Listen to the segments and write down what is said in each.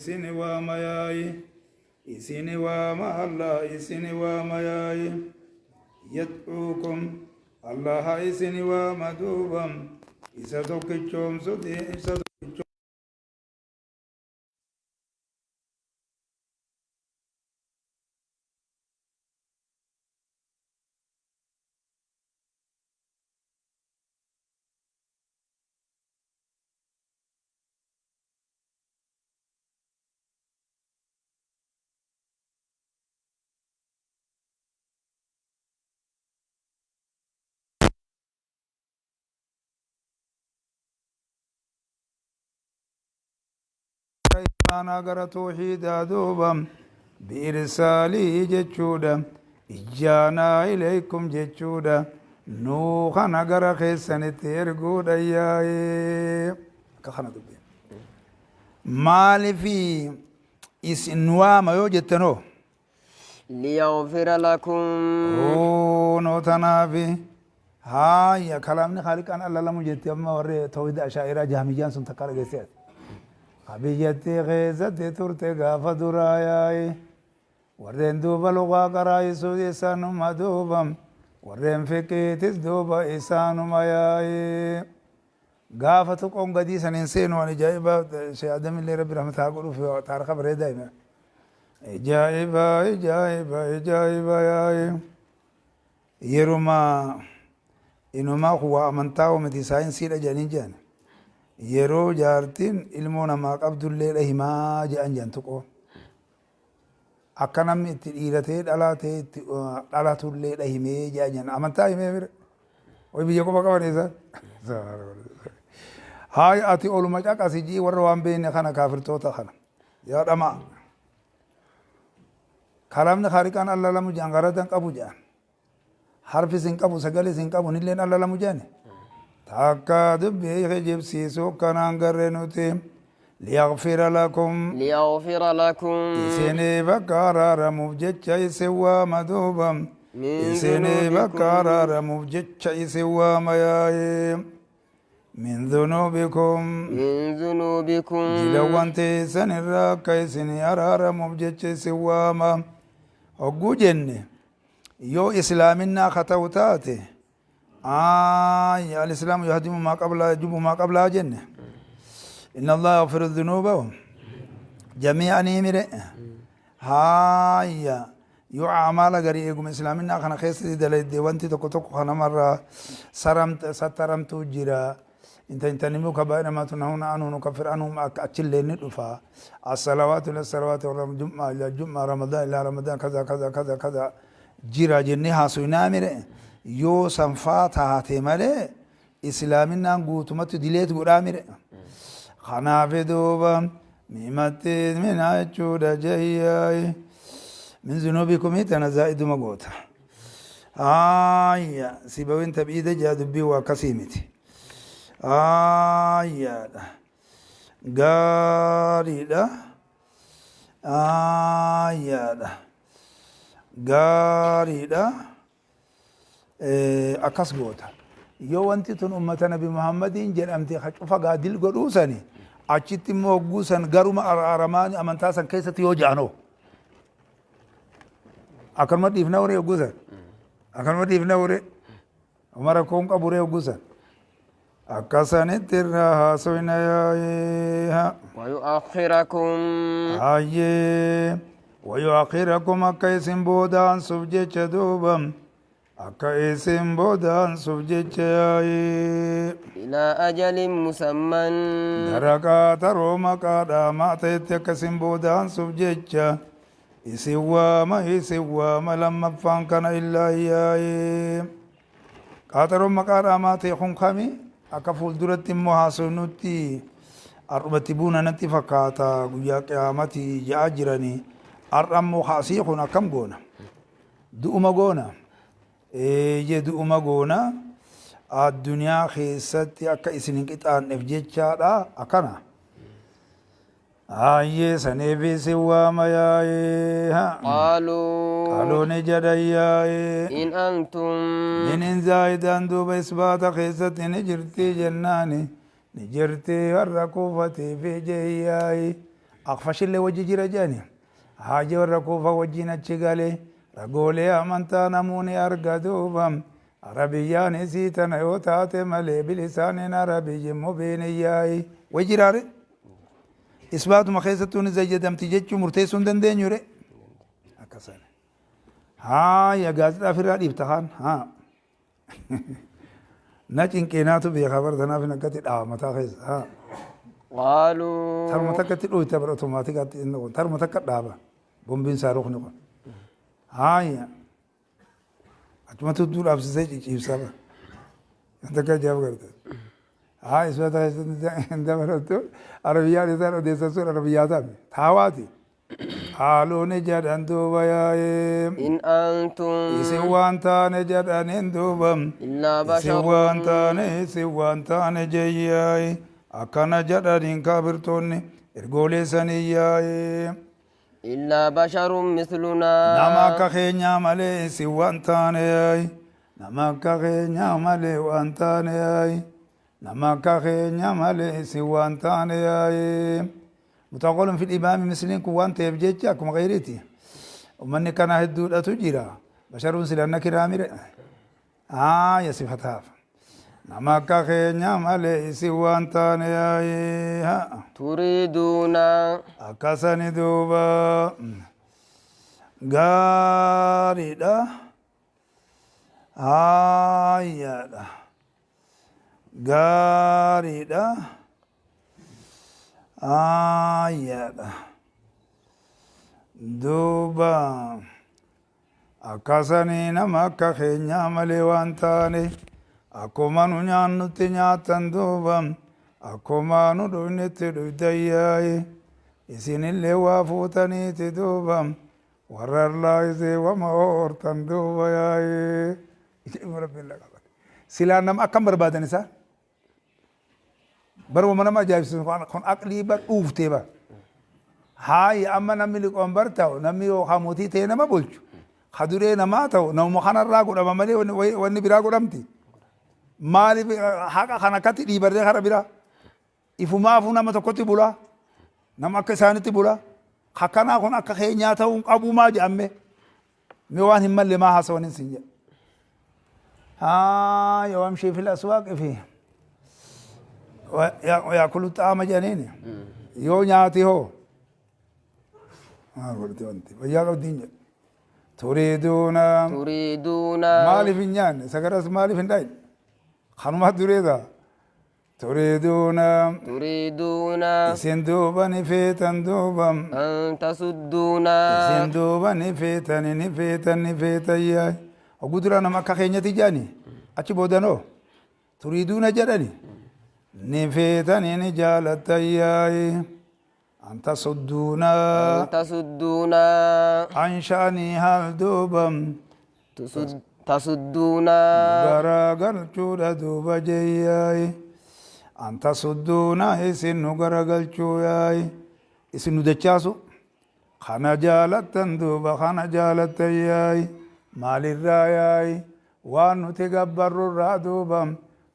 Isin waama yaayi, isin waama Allah isin waama yaayi. Yad'uukum Allaha isin waama duuba isa tokkichoomsuti isa tokkichoomsu. Imaanaa gara toohiidaa duuba bi'irsaalii jechuudha. Ijjaanaa ilaykum jechuudha. Nuu kana gara keessanitti erguudha yaa'ee. Akka kana dubbiin. Maalifi isin waama yoo jettanoo? Liyaghfira lakum. Kuunoo tanaafi haaya kalaamni khaaliqaan alla lamu jetti amma warri tawhida ashaa'iraa jahmiyyaan sun takka dhageessee ati. Ka biyyattii keessatti turte gaafa duraa yaa'i. Warreen duuba lugaa qaraa'isuu isaanuma duuba warreen fiqiitis duuba isaanuma yaa'i. Gaafa tuqoon gadii san hin seenu waan ajaa'ibaa Sheekh Adamillee Rabbi rahmata haa godhuuf taarika bareedaa hime. Ajaa'iba ajaa'iba ajaa'iba yaa'i. Yeruma inumaa kun waa amantaa miti saayinsiidha jedhanii jedhan. Yeroo jaartiin ilmoo namaa qabdulleedha himaa jedhan jedhan tuqoon. Akka namni itti dhiira ta'ee dhalaa ta'ee itti dhalatulleedha himee jedhan jedhan amantaa himee mire. Way biyya quba qaban isaan. Haay ati oluma caqasi jii warra waan beekne kana kaafirtoota kana. Yaa dhamaa. Kalaamni kaariqaan alla lamu jedhan garadan qabu jedhan. Harfis hin qabu sagalis hin qabu nilleen alla lamu jedhani. Takka dubbii kijibsiisuu kanaan garre nuti liyaghfira lakum. Liyaghfira lakum. Isiniif akka araaramuuf jecha isin waama duuba. Min Isiniif akka dhunuubikum. araaramuuf jecha isin waama yaa'ee. Min dhunuubikum. Min dhunuubikum. Dilawwan teessan irraa akka isinii araaramuuf jecha isin waama. Hogguu jenne yoo islaaminaa ka ta'u taate aaya alislaamu yahdimu maa qablaa yajubu maa qablaa jenne inna allaha yaghfiru dhunuuba jamii'an mire haaya yoo amaala garii eeguma islaaminaa kana keessatti dalayde wanti tokko tokko kanamarraa sattaramtuu jira In tajtanibuu kabaa'ira maa tunhauna anhu nukaffir anhum akka achillee ni dhufa. As-salawaatu ila salawaati wa jum'a ila jum'a ramadaan ila ramadaan kaza kaza kaza kaza jira jennee haasoynaa mire yoo sanfaa taate malee islaaminaan guutumatti dileet godhaa mire. Kanaaf duuba miimatti minaa jechuudha jayyaay min zunuubikumii tana zaa'iduma goota. Haaya sibawin taphiida jaa dubbii waa akkasii miti. Haayyaadha. Gaariidha. Haayyaadha. Gaariidha. Akkas goota. Yoo wanti tun ummata Nabi Muhammadiin jedhamte ka cufa gaadil godhuu sani achitti immoo hogguu san garuma araaramaan amantaa san keessatti yoo ja'anoo. Akkanuma dhiifna waree hogguu san. Akkanuma dhiifna waree. Uma rakkoon qabu ree hogguu san. Akka sanitti irraa haasoyna yaa'ee. Wayu'akhirakum. Hayyee. Wayu'akhirakum akka isin boodaansuuf jecha duuba. Akka isin boodaansuuf jecha yaa'ee. Ilaa ajalin musamman. Gara qaaxaroo maqaa dhaamaa ta'etti akka isin boodaansuuf jecha isin waama isin waama lammaffaan kana illaa yaa'ee. Qaaxaroon maqaa dhaamaa ta'e kun kami akka fuulduratti immoo haasofnutti har'umatti buuna natti fakkaata guyyaa qiyaamati ja'aa jiranii har'a immoo kaasii kun akkam goona du'uma goona eeyyee du'uma goona addunyaa keessatti akka isin hin qixaanneef jechaadha akkana. Hayyee saniif isin waama yaa'ee. Qaaluu. Qaaluu ni jedhan yaa'ee. In antum. Minin zaayidaan duuba isbaata keessatti ni jirtii jennaani. Ni jirtii warra kuufatii fi jeeyyaayi. Akfashillee wajji jira jedhani. Haajii warra Kuufa wajjiin achi gale. Ragoolee amantaa namuuni arga duuba. Arabiyyaan isii tana yoo taate malee bilisaanin arabiyyin mubiinin yaa'i. Way jiraare? Isbaatuma keessattuu ni zayyadamti jechuu murteessuu hin dandeenyure? Akkasani. Haaya gaazexaa ofirraa dhiifta kaan. Haa. Na cinqeenaatu beekaa bara tanaaf hin akkatti dhaawa mataa keessa. Haa. Qaaluu. Taruma takkatti dhooyta bara otomaatikaatti inni kun taruma takka dhaaba. Bombiin saaruqni kun. Haaya. Achumatti hudduu dhaabsisee cicciibsaa bara. Wanta akka ajaa'ib garte. Haa isbata keessatti hin dabalattu. Arabiyyaan isaan odeessan sun arabiyyaa taate. Taawaati. Qaaluu ni jedhan duuba yaa'ee. In antum. Isin waan taane jedhaniin duuba. Illaa Isin basharun. waan taane isin waan taane jeyyaa'i. Akkana jedhaniin kaafirtoonni ergoolee sanii yaa'ee. Illaa basharun mislunaa. Nama akka keenyaa malee isin waan taane yaa'i. Nama akka keenyaa malee waan taane yaa'i. Nama akka keenya malee isin waan taane yaa'i. Mutaqolun fil imaami misliin kun waan ta'eef jecha akkuma gayriiti. Ummanni kana hedduudhatu jira. Basharuun silanna kiraamire. Haaya sifataaf. Nama akka keenya malee isin waan taane yaa'i. Haa. Turiiduuna. Akkasani duuba gaariidha. Haayyaadha. Gaariidha. Haayyaadha. Duuba akkasanii nama akka keenyaa malee waan taane akkuma nu nyaannutti nyaattan duuba akkuma nu dhuynetti dhuydan yaa'i isinillee waa fuutaniiti duuba warra irraa isee wama oortan duuba yaa'ee jedhuma rabbiin la qabate. Silaa nama akkam barbaadan isaan? Baruma nama ajaa'ibsiisu kun aqlii bar dhuuftee bar. Haayi amma namni liqoon bar ta'u namni yookaan mootii ta'e nama bulchu ka duree namaa ta'u namuma kanarraa godhama malee wanni biraa godhamti. Maaliif haqa kan akkatti dhiibarree kara biraa? Ifumaafuu nama tokkotti bulaa. Nama akka isaanitti bulaa. Akkanaa kun akka keenyaa ta'uu hin qabuu maa jedhamme. Mee waan hin malle maa haasawan hin sin jedha. Haa yoo amshii fil aswaaqi fi yaakulu xaama jedhaniini. Yoo nyaati hoo. Maal godhate wanti fayyaa qabdiin jedha. Turiiduuna. Turiiduuna. Maaliif hin nyaanne sagaras maaliif hin dhayne. Kanuma dureeta. Turiiduuna. Turiiduuna. Isin duuba ni feetan duuba. An tasudduuna. Isin duuba ni feetan ni feetan ni feetan yaa. Hogguu dura nama akka keenyatti jedhani achi boodanoo turiiduuna jedhani ni feetani ni jaalattan yaa'i. An tasudduuna. An tasudduuna. An sha'anii haal duuba. Tasudduuna. Garagalchuudha duuba jeeyyaay. An tasudduuna isin nu garagalchuu yaay. Isin nu dachaasu. Kana jaalattan duuba kana jaalattan yaay. Maalirraa yaay. Waan nuti gabbarrurraa duuba.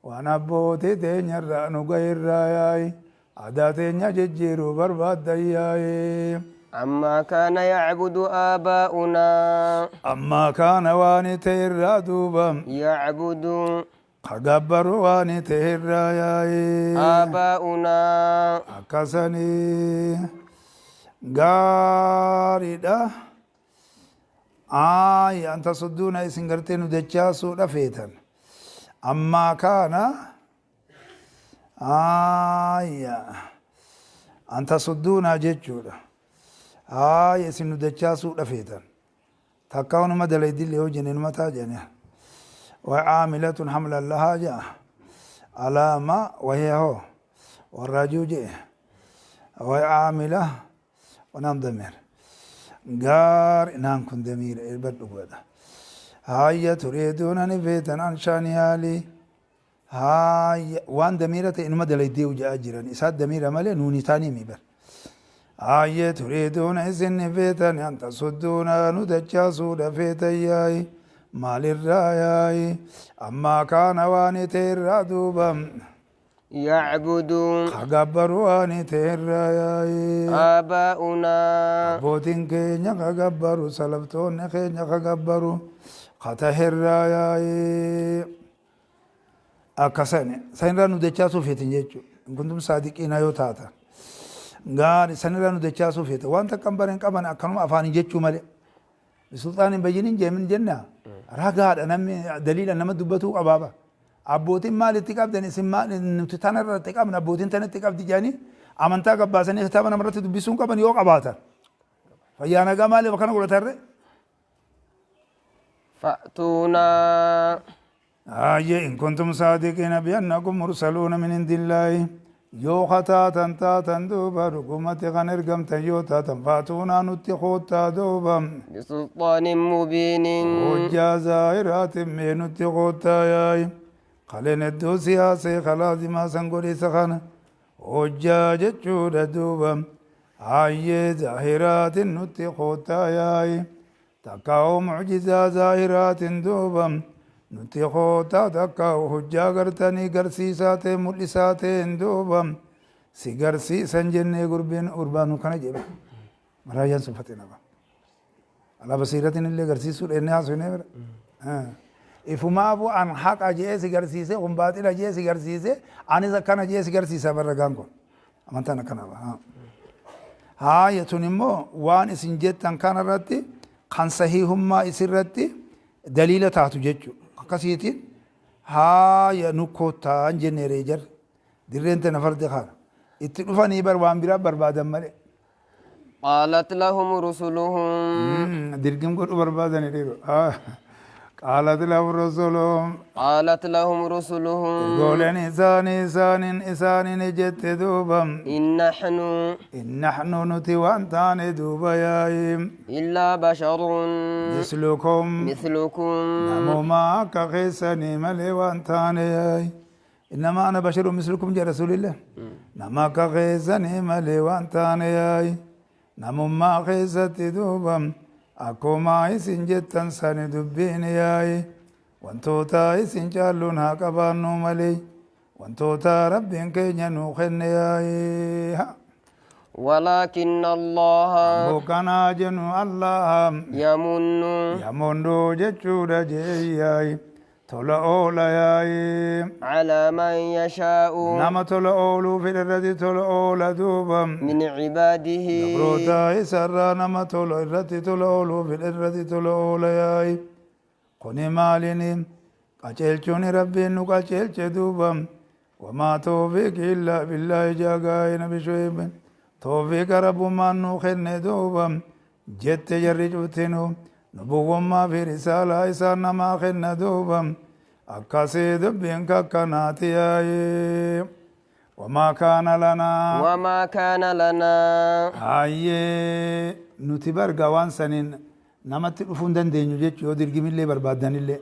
Waan abbootii teenyarraa nu gahirraa yaay. Aadaa teenya jijjiiruu barbaaddan yaa'ii. Ammaa kaana yacbudu aabaa'unaa. Ammaa kaana waani ta'e irraa duuba. Yacbudu. Ka gabbaru waani ta'e irraa yaa'ii. Aabaa'unaa. Akkasanii gaariidha. Ayi an tasudduuna isin gartee nu dachaasuudha feetan. Ammaa kaana Aaya. An tasudduunaa jechuudha. Aaya isin nu dachaasuudha feetan. Takkaa wanuma dalaydillee yoo jenne numa taa jedhani. Wa caamilatun hamlan lahaa ja'a. Alaama wahiya hoo. Warraajuu je'e. Wa caamila wanaan damiir. Gaar naan kun damiira irbadhu godha. Haayya turiiduuna ni feetan an shaani haalii. Haaya waan damiira ta'e inuma dalaydee ja'aa jiran isaa damiira malee nuuni taanii mi bar. Haayye turiiduuna isin ni feetan an tasudduuna nu dachaasuudha feetan yaayi maalirraa yaayi ammaa kaana waan ta'e irraa duuba. يعبد Ka gabbaru waan ta'erraa yaayi. آباؤنا. Abbootiin keenya ka gabbaru, salaftoonni keenya ka gabbaru ka taherraa yaayi. Akkasani sanirraa nu dachaasuu feetin jechuudha. Kuntum saadiqiina yoo taatan. Gaari sanirraa nu dachaasuu feete waan takka hin bareen qaban akkanuma afaanii jechuu malee. Sulxaan hin bayyinin jeemin jenna ragaadha, namni daliila nama dubbatuu qabaaba. Abbootiin maalitti qabdan, isin maal nuti tana irratti qabna, abbootiin tanatti qabdi jedhanii amantaa gabbaasanii kitaaba namarratti dubbisuun qaban yoo qabaatan. Fayyaa nagaa maaliif akkana godhatarre? فأتونا. Ayyee, إن كنتم صادقين بأنكم مرسلون من عند الله, yoo kataatan taatan duuba, dhugumatti kan ergamtan yoo taatan, فأتونا nutti koottaa duuba. بسلطان مبين. Hojjaa zaahiraatiin mee nutti koottaa yaayi. Kaleen hedduu siyaasee kalaazimaa san godhisa kana hojjaa jechuudha duuba. Ayyee, zaahiraatiin nutti koottaa yaayi. Takkaa'u mucjizaa zaahiraatiin duuba nutti koottaa, takkaa'u hojjaa gartanii garsiisaa ta'e mul'isaa ta'een duuba si garsiisan jennee gurbeen urbaanu kana jedhe. Maraayyaan sun faxina ba. Alaa basiiratiin illee garsiisuu dhennee haasofnee bira. Ifumaafu an haqa jee si garsiise, kun baaxila jee si garsiise, anis akkana jee si garsiisa barra gaan kun. Amantaan akkana ba. Haaya, tun immoo waan isin jettan kanarratti kan sahiihummaa isirratti daliila taatu jechuudha. Akkasiitiin haaya nu koottaan jenneeree jarri. Dirreen tana fardi kana. Itti dhufanii bar waan biraa barbaadan malee. قالت لهم رسلهم. Dirgim godhu barbaadani dhiiru. قالت لهم رسلهم. قالت لهم رسلهم. Ergooleen isaanii isaaniin jette duuba. إن نحن إن نحن nuti waan taane duuba yaayi. إلا بشر مثلكم. مثلكم. Namuma akka keessanii malee waan taane yaayi. إنما أنا بشر مثلكم jee rasuulillah. Nama akka keessanii malee waan taane yaayi. Namummaa keessatti duuba akkuma isin jettan sani dubbiin yaayi. Wantoota isin caalluun haa qabaannu malee wantoota Rabbiin keenya nuu kenne yaayi. ولكن الله Bookanaa jennu Allah يمن يمن jechuudha jee yaayi. Tola oola yaayi. على من يشاء Nama tola ooluu fedhe irratti tola oola duuba. من عباده. Gabroota isarraa nama tola irratti tola ooluu fedhe irratti tola oola yaayi. Kuni maalini? Qaceelchuun Rabbiin nu qaceelche duuba. وما توفيقي إلا بالله jaagaa'e nabi Shu'eeb. Toofiiqa Rabbummaan nu kenne duuba. Jette jarri cuftinu nubuwwummaa fi risaalaa isaan namaa kenna duuba. Akkasii dubbiin kakkanaati yaayi. وما كان لنا. وما كان لنا. Hayyee, nuti barga waan saniin namatti dhufuu hin dandeenyu jechuu yoo dirgimillee barbaaddanillee.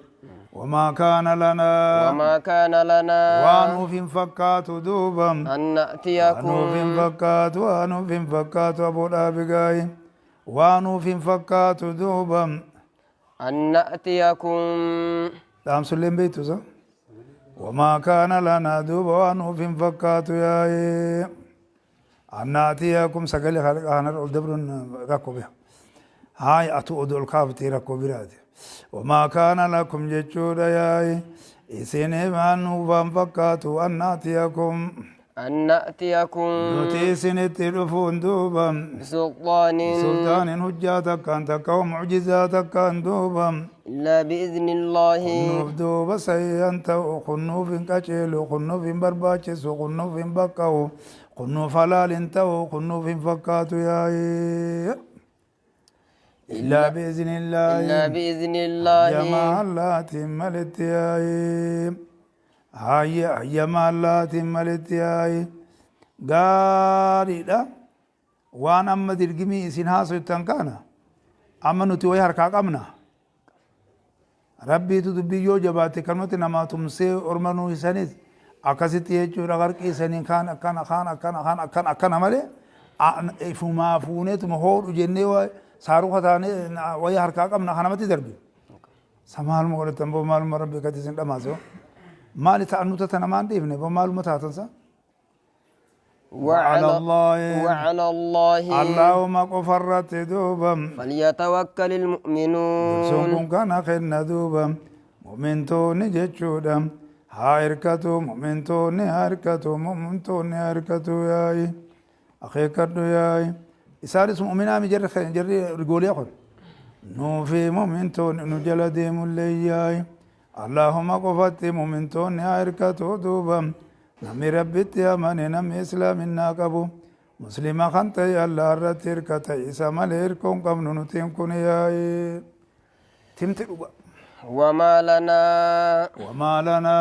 وما كان لنا. وما كان لنا. Waan nuuf hin fakkaatu duuba. أن Waan nuuf hin نأتيكم fakkaatu, waan nuuf hin fakkaatu aboodhaa bigaayi. Waan nuuf hin fakkaatu duuba. أن نأتيكم. Dhaamsulleen beektu sa? وما كان لنا duuba waan nuuf hin fakkaatu yaa'ee. أن نأتيكم sagalee kanarra ol dabruun rakkoo bira. Haaya, atu oduu ol kaaftee rakkoo biraati. وما كان لكم jechuudha yaa'i. Isin waan nuuf waan fakkaatu أن نأتيكم. أن نأتيكم. Nuti isinitti dhufuun duuba. بسلطان. سلطان hujjaa takkaan takka mucjizaa takkaan duuba. إلا بإذن الله. Kunnuuf duuba sayyan ta'u, kunnuuf hin qaceelu, kunnuuf hin barbaachisu, kunnuuf hin baqqa'u, kunnuuf halaal hin ta'u, kunnuuf hin fakkaatu yaa'ee. إلا بإذن الله. إلا بإذن الله. Hayyamaa Allaatiin maletti yaa'ee. Hayya, hayyamaa Allaatiin maletti yaa'ee. Gaariidha. Waan amma dirgimii isin haasoftan kana amma nuti wayi harkaa qabna. Rabbiitu dubbii yoo jabaate kanumatti namaa tumsee orma nuu isanis akkasitti jechuudha, qarqii kaan akkana, kaan akkana, kaan akkana akkana malee ifumaa fuuneetuma hoodhu jennee saaruka taanee wayi harkaa qabna kanamatti darbi. Sa maaluma godhatan boo, maaluma Rabbi akkatti isin dhamaase maali ta'annuta tana maan dhiifne boo, maaluma taatan sa? وعلى الله وعلى الله اللهم قفرت دوبا فليتوكل المؤمنون. Sun kun kana kenna duuba mu'mintoonni jechuudha. Haa hirkatu mu'mintoonni, haa hirkatu mu'mintoonni, haa hirkatu yaa'i, akeekkadhu yaa'i. Isaanis mu'minaami jarri jarri rigoolee kun nuufi mu'mintoonni nu jala deemullee yaa'i. Allahuma qofatti mu'mintoonni haa hirkatu duuba. Namni Rabbitti amane, namni islaaminaa qabu, muslima kan ta'e Allah irratti hirkata. Isa malee hirkoo hin qabnu nutiin kun yaa'i. Timti dhuga. وما لنا وما لنا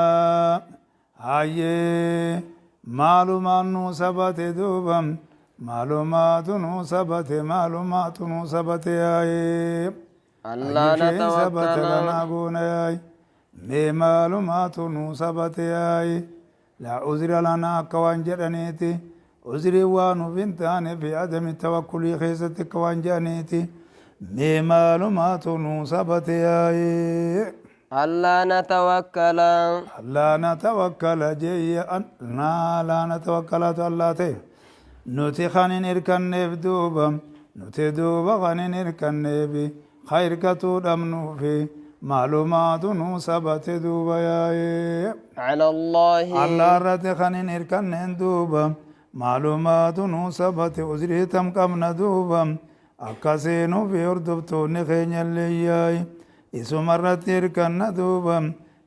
hayyee maalumaan nuu sabate duuba, maalumaatu nuu sabate, maalumaatu nuu sabate yaa'ee. ألا أي شيء ثبت نتوكل لنا goona yaa'i. Mee maalumaatu nuu sabate yaa'i? لا عذر لنا akka waan jedhaniiti, uzrii waa nuuf hin taane في عدم التوكل keessatti akka waan jedhaniiti. Mee maalumaatu nuu sabate yaa'i? ألا نتوكل ألا نتوكل jeeyya naa لا نتوكل allaa ta'e nuti kan hin hirkanneef duuba, nuti duuba kan hin hirkanneef ka hirkatuu dhabnuufi maalumaatu nuu sabate duuba yaa'ee? على الله Allah irratti kan hin hirkanneen duuba maalumaatu nuu sabate? Uzrii tam qabna duuba? Akkasii nuufi hordoftoonni keenya illee yaa'i, isuma irratti hirkanna duuba.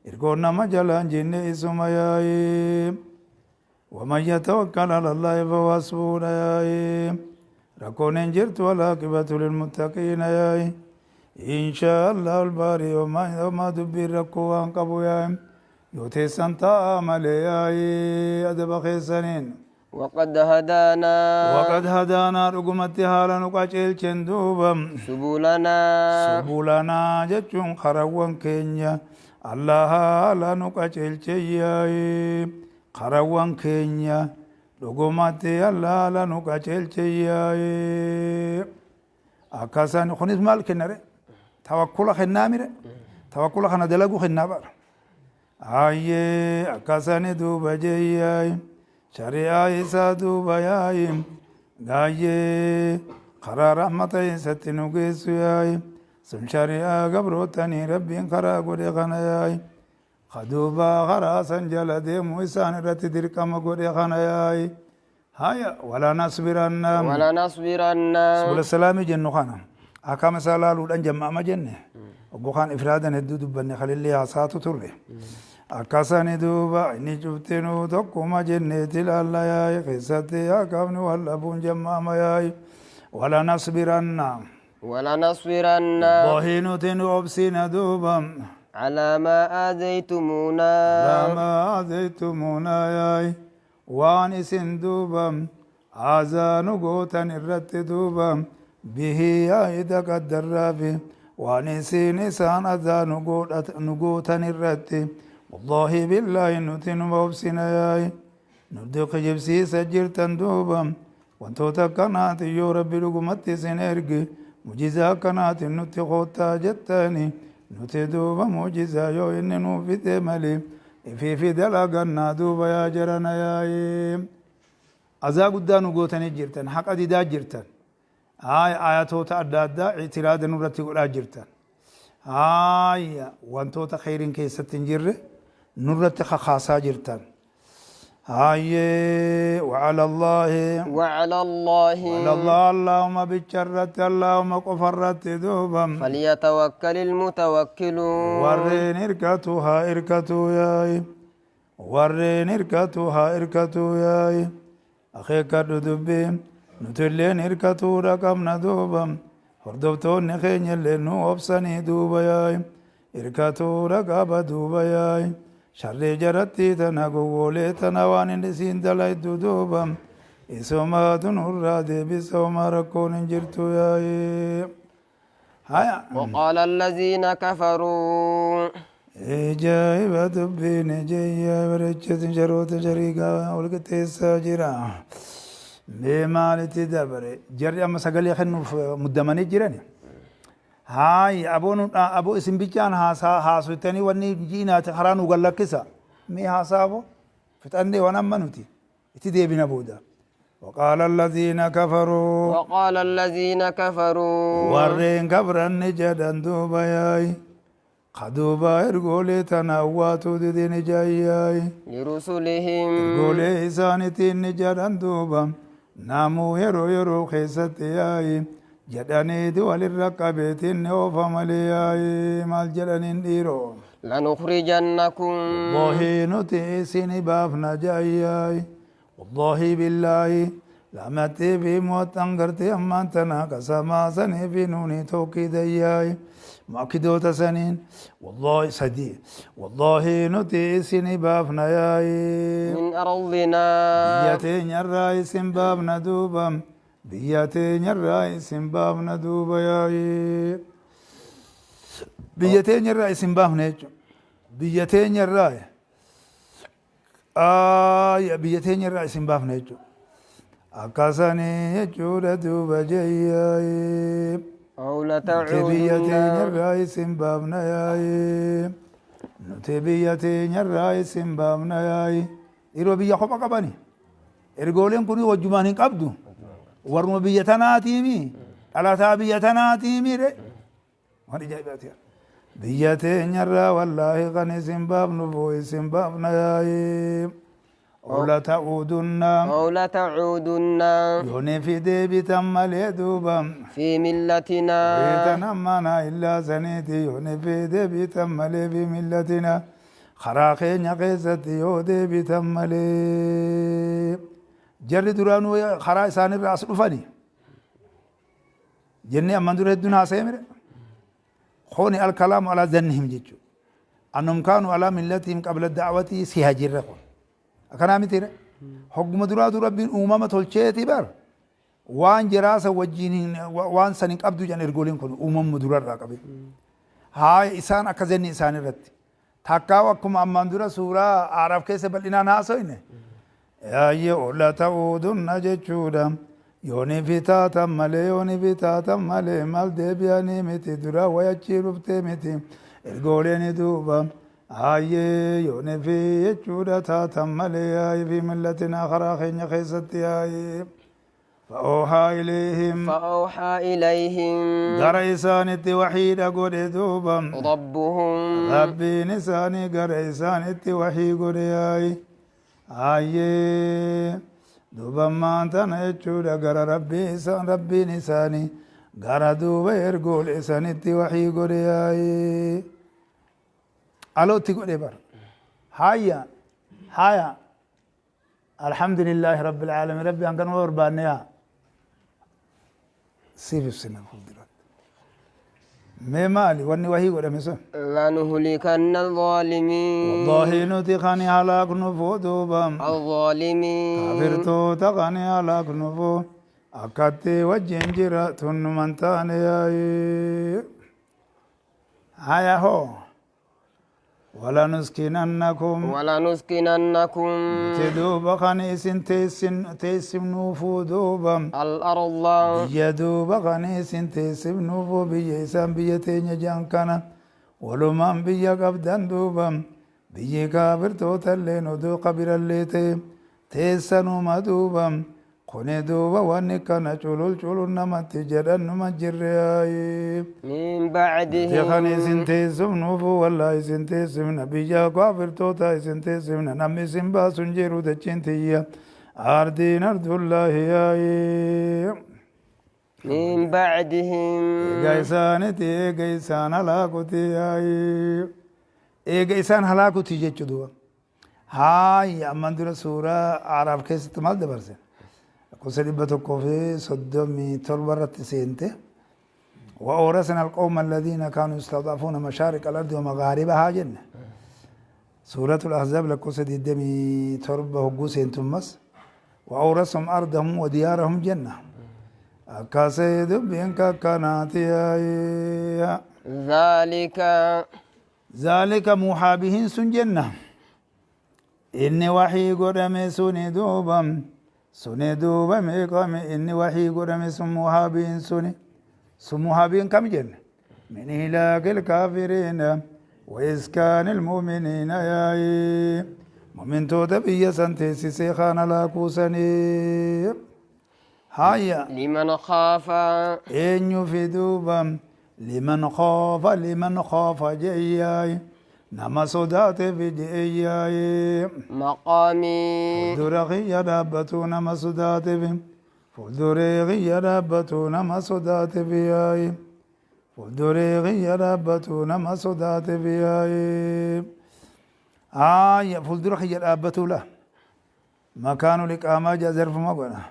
Hirkoon nama jalaan jenne isuma yaa'i. ومن يتوكل على الله فهو حسبه yaa'i. Rakkoon hin jirtu. والعاقبة للمتقين yaa'i. إن شاء الله الباري وما dubbiin rakkoo waan qabu yaa'i. Yoo teessan ta'a malee yaa'i, adaba keessaniin. وقد هدانا وقد هدانا dhugumatti haala nu qaceelchen duuba سبلنا. سبلنا jechuun karawwan keenya Allah haala nu qaceelche yaa'i. Karawwan keenya dhugumatti Allah haala nu qaceelche yaa'i. Akkasan kunis maal kennare? Tawakkula kennaa mire? Tawakkula kana dalagu kennaa bara. Ayyee, akkasani duuba jeeyyaay, shari'aa isaa duuba yaa'i, gaayyee karaa rahmata isatti nu geessu yaa'i. Sun shari'aa gabrootanii Rabbiin karaa godhe kana yaa'i. Kaduuba karaa san jala deemu isaan irratti dirqama godhe kana yaa'i. Haya, ولنصبرن ولنصبرن. سبل السلام jennu kana akkam isaa laaluudhaan jamma'ama jenne. Obbo kaan ifraadan hedduu dubbanne, kalillee haasaatu turre. Akkasani duuba inni cuftinuu tokkuma jenneeti ilaalla yaa'i. Keessatti akkamni wal dhabuun jamma'ama yaa'i. ولنصبرن ولنصبرن والله nuti nu obsina duuba على ما آذيتمونا. على ما آذيتمونا yaa'i, waan isin duuba aazaa nu gootan irratti duuba. به yaa'ida qaddarraafi waan isin isaan azaa nu gootan irratti, والله بالله nuti numa obsina yaa'i. Nuti kijibsiisa jirtan duuba. Wantoota akkanaati yoo Rabbi dhugumatti isin erge mujizaa akkanaatiin nutti koottaa jettani, nuti duuba mujizaa yoo inni nuu fide malee ifiifi dalagannaa duuba yaa jarana yaa'i. Azaa guddaa nu gootanii jirtan, haqa didaa jirtan, haaya, ayatoota adda addaa ictiraada nurratti godhaa jirtan, haaya, wantoota kheyriin keessatti hin jirre nurratti kakaasaa jirtan. Hayyee, وعلى الله وعلى الله وعلى الله اللهم bicharratti, Allahuma qofarratti duuba فليتوكل المتوكلون. Warreen hirkatu haa hirkatu yaa'i, warreen hirkatu haa hirkatu yaa'i. Akeekkadhu dubbii, nutilleen hirkatuudha qabna duuba. Hordoftoonni keenya illee nu obsanii duuba yaa'i, hirkatuudha qaba duuba yaa'i. Sharrii jarattii tana, gowwoolee tana, waan inni isiin dalaytu duuba isumaatu nurraa deebisa. Homaa rakkoon hin jirtu yaa'i. Haya. وقال الذين كفروا Ajaa'iba dubbiin ijayyaa bareechatin jaroota shariikaa wal qixxeessaa jira. Mee maalitti dabare? Jarri amma sagalee kennuuf muddamanii jirani. Haay, aboo nu aboo isin bichaan haasaa haasofitanii wanni jiinaati karaa nu gallakkisa. Mee haasaa aboo fixannee waan amma nuti itti deebina booda. وقال الذين كفروا وقال الذين كفروا warreen kabran ni jedhan duuba yaayi kaduuba ergoolee tana awwaatuu dide ni jaayyaay لرسلهم ergoolee isaaniitiin ni jedhan duuba namuu yeroo yeroo keessatti yaayi jedhaniiti walirra qabeetiin ni oofa malee yaayi maal jedhaniin dhiiroo لنخرجنكم والله nuti isin baafna jaayyaay والله بالله lamatti fi mo'attan gartee ammaan tana qasamaa sanii fi nuuni tokkidayyaay mu'akkidoota saniin والله sadii والله nuti isin baafna yaay من أرضنا biyya teenyarraa isin baafna duuba biyya teenyarraa isin baafna duuba yaay biyya teenyarraa isin baafna jechuudha biyya teenyarraa biyya teenyarraa isin baafna jechuudha akkasanii jechuudha duuba jeeyyaay أو nuti biyya لتعودن teenyarraa isin baafna yaay nuti biyya teenyarraa isin baafna yaay yeroo biyya kopha qabani ergooleen kun wajjumaan hin qabdu warruma biyya tanaatiimi dhalataa biyya tanaatiimi re waan ajaa'ibaati biyya teenyarraa wallaahi kan isin baafnu boo isin baafna yaay ola ta'uudunna أو لتعودن yooni fi deebitan malee duuba في ملتنا Beetan ammaanaa illaa saniiti yooni fi deebitan malee fi millatina karaa keenya keessatti yoo deebitan malee jarri duraanuu karaa isaanirraa as dhufani jennee amman dura hedduun haasa'e mire kuni alkalaamu alaa zannihim jechuu annum kaanu alaa millatihim qabla da'watii si hajirra kun akkanaa mitiire hogguma duraatu rabbiin uumama tolcheeti bar waan jiraasa wajjiin waan san hin qabdu jedhan ergooliin kun uumamuma durarraa qabe haa isaan akka zanni isaan irratti takkaa akkuma ammaan dura suuraa aaraaf keessa bal'inaan haasoyne yaayyee ola ta'uudunna jechuudha yooni fitaatan malee yooni fitaatan malee maal deebi'anii miti dura wayachii dhuftee miti ergooleen duuba aayyee yooni fi jechuudha taatan malee yaayi fi millatinaa karaa keenya keessatti yaayi فأوحى إليهم فأوحى إليهم gara isaanitti waxiidha godhe duuba ربهم rabbiin isaanii gara isaanitti waxii godhe yaayi ayyee duuba maantana jechuudha gara rabbii isaan rabbiin isaanii gara duuba ergoole isaanitti waxii godhe yaayi alootti godhe bar haya haya alhamdulillaahi rabbil aalamiin rabbi hankanuma barbaanne yaa siif ibsina fuulduratti mee maali wanni wahii godhame sun لنهلكن الظالمين والله nuti kan halaaknufu duuba الظالمين kafirtoota kan halaaknufu akkatti wajjin jira tunnuman taane yaayi haya hoo walanuskinannakum ولنسكننكم nuti duuba kan isin teessifnuufu duuba الأرض biyya duuba kan isin teessifnuufu biyya isaan biyya teenya jedhan kana walumaan biyya qabdan duuba biyyi kaafirtoota illeen oduu qabirallee ta'e teessanuma duuba kuni duuba wanni kana culul culul namatti jedhan numa jirre yaayi من Nuti kan isin بعدهم teessifnuufu wallaa isin teessifna biyya kaafirtoota isin teessifna namni isin baasu hin jiru dachiin tiyya ardiin ardullaahi yaayi من بعدهم Eega isaanitti eega isaan halaakuti yaayi eega isaan halaakuti jechuu duuba haaya amman dura suuraa Araaf keessatti maal dabarse lakkoofsa 137 irratti seente وأورثنا القوم الذين كانوا يستضعفون مشارق الأرض ومغاربها جنة سورة الأحزاب لكوسة دمي تربة هجوس تمس وأورثهم أرضهم وديارهم جنة أكاسيد بينك كانت ذلك ذلك موحى بهن سن جنة إني وحي قدمي سني دوبا سني دوبا ميقام إني وحي قدمي سن موحى بهن سني سن موحى بهن كم جنة من إهلاك الكافرين وإسكان المؤمنين يا مؤمن توتا بيا سنتي سيخان لا كوسني Haya. Liman khaafa. Eenyuufi duuba? Liman khaafa, liman khaafa je'eyyaay. Nama sodaateefi je'eyyaay. Maqaamii. Fuuldura kiyya dhaabbatuu nama sodaateefi. Fuulduree kiyya dhaabbatuu nama sodaateefi yaay. Fuulduree kiyya dhaabbatuu nama sodaateefi yaay. Haaya fuuldura kiyya dhaabbatuu la. Makaanul iqaamaa jaa zarfuma godha.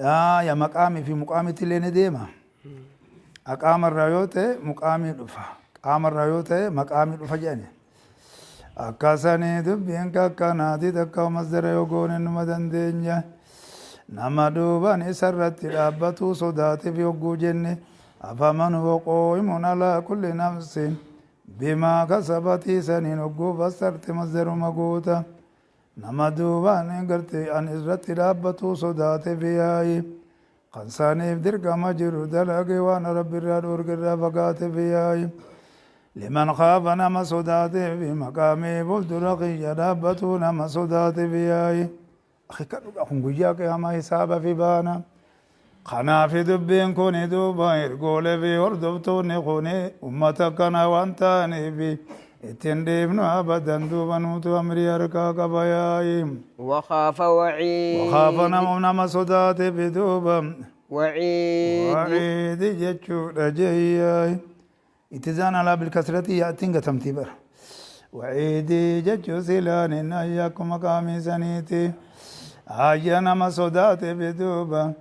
Haaya maqaamii fi muqaamitti illee ni deema. Aqaama irraa yoo ta'e muqaamii dhufa. Qaama irraa yoo ta'e maqaamii dhufa jedhani. Akkasanii dubbiin kakkanaati takka masdara yoo goone numa dandeenya. Nama duuban isarratti dhaabbatuu sodaateef yogguu jenne afaman huwa qoo'imun alaa kulli nafsin bimaa kasabatii saniin hogguu fassarte masdaruma goota. Nama duubaan garte an irratti dhaabbatuu sodaateef yaa'i. Kan isaaniif dirqama jiru dalage waan Rabbi irraa dhoorge irraa fagaateef yaa'i. Liman khaafa nama sodaateef maqaamii fuuldura kiyya dhaabbatuu nama sodaateef yaa'i. Akeekkadhu kun guyyaa qiyaamaa hisaaba fi baana. Kanaafi dubbiin kuni duuba ergoolee fi hordoftoonni kuni ummata kana waan ta'aniif ittiin dhiifnu abadan duuba nuutu amrii harkaa qaba yaa'i. Wakaafa waciid. Wakaafa nama sodaateef duuba. Waciid. Waciidi jechuudha jeeyyaay. Ittizaan alaa bilkasrati yaa'attiin gatamtii bara. Waciidii jechuu silaan inni ayya akkuma qaamii saniiti. Ayya nama sodaateef duuba.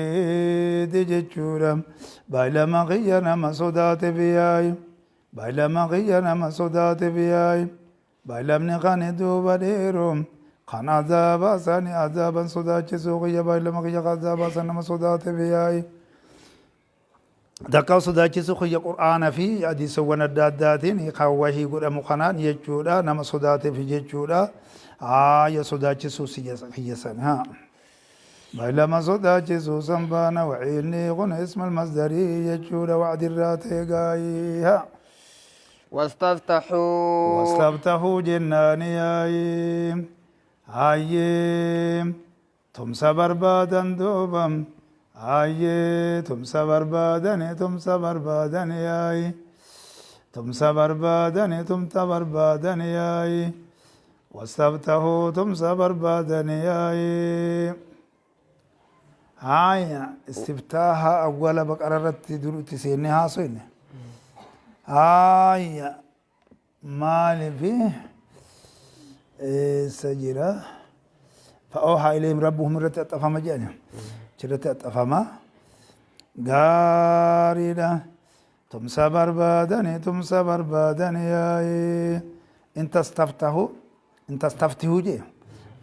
Waciidi jechuudha. Baay'ilama kiyya nama sodaateef yaa'i. Baay'ilama kiyya nama sodaateef yaa'i. Baay'ilamni kan duuba dheeru. Kan azaaba sani azaaban sodaachisuu kiyya baay'ilama kiyya azaaba san nama sodaateef yaa'i. Takka sodaachisuu kiyya Qur'aana fi hadiisawwan adda addaatiin kan wahii godhamu kanaan jechuudha. Nama sodaateef jechuudha. Haaya sodaachisuu kiyya san. Haa. Baay'ilama sodaachisuu san baana waciinni kun isma almasdarii jechuudha wacdirraa ta'e gaayii. Haa. Wastaftaxuu. Wastaftaxuu jennaani yaayii. Hayyee. Tumsa barbaadan duuba. Hayyee tumsa barbaadani tumsa barbaadani yaayi. Tumsa barbaadani tumsa barbaadani yaayi. Wastaftaxuu tumsa barbaadani yaayi. Haaya istiftaaha awwala baqara irratti dur itti seennee haasofne. Haaya maalifi eessa jira? Fa'oohaa ilayhim rabbuhum irratti axxafama jedhani. Achirratti axxafama. Gaariidha. Tumsa barbaadani tumsa barbaadani yaa'ii. In tastaftahu in tastaftihu jee.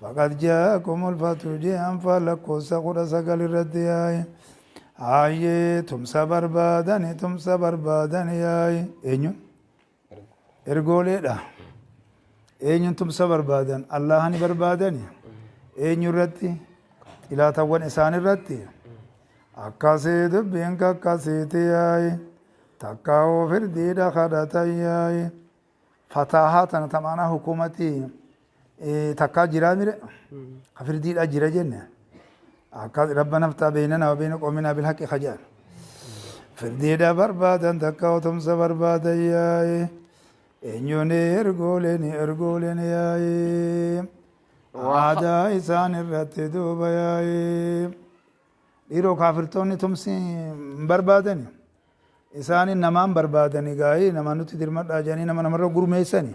Faqad jaakumul fatu jee anfaal lakkoofsa 19 irratti yaa'ii. Hayyee tumsa barbaadani tumsa barbaadani yaa'ii. Eenyuun? Ergooleedha. Eenyuun tumsa barbaadan? Allahani barbaadani. Eenyu irratti? Xilaatawwan isaan irratti. Akkasii dubbiin kakkasiiti yaa'i. Takkaa'uu firdiidha kadhatan yaa'i. Fataahaa tana tamaanaa hukumatii takkaa jiraa mire? Ka firdiidha jira jenne. Akkas rabbana ftaa beeynana wa beeyna qoominaa bilhaqi kajaan. Firdiidha barbaadan takka tumsa barbaadan yaa'i. Eenyuun ergooleen ergooleen yaa'i. Aadaa isaan irratti duuba yaa'i. Dhiiroo kaafirtoonni tumsi hin barbaadani. Isaanin namaan barbaadani gaa'ii nama nutti dirmadhaa jedhanii nama namarra gurmeessani.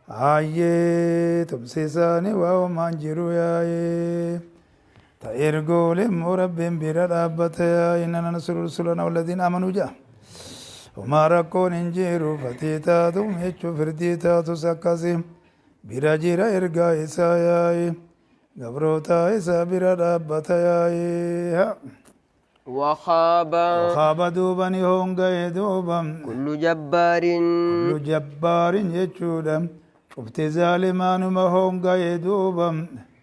Hayyee tumsi isaanii waa homaan jiru yaa'ee. Ta ergoolee immoo Rabbiin bira dhaabbata yaa'ee inna nansuru rusulana walladhiina amanuu jedha. Homaa rakkoon hin jiru fatii taatu jechuu firdii taatus akkasi bira jira ergaa isaa yaa'ee. Gabroota isaa bira dhaabbata yaa'ee. Wakhaaba. Wakhaaba duuba ni hoonga'e duuba. Kullu jabbaarin. Kullu jabbaarin jechuudha. Cufti zaalimaanuma hoonga'e duuba.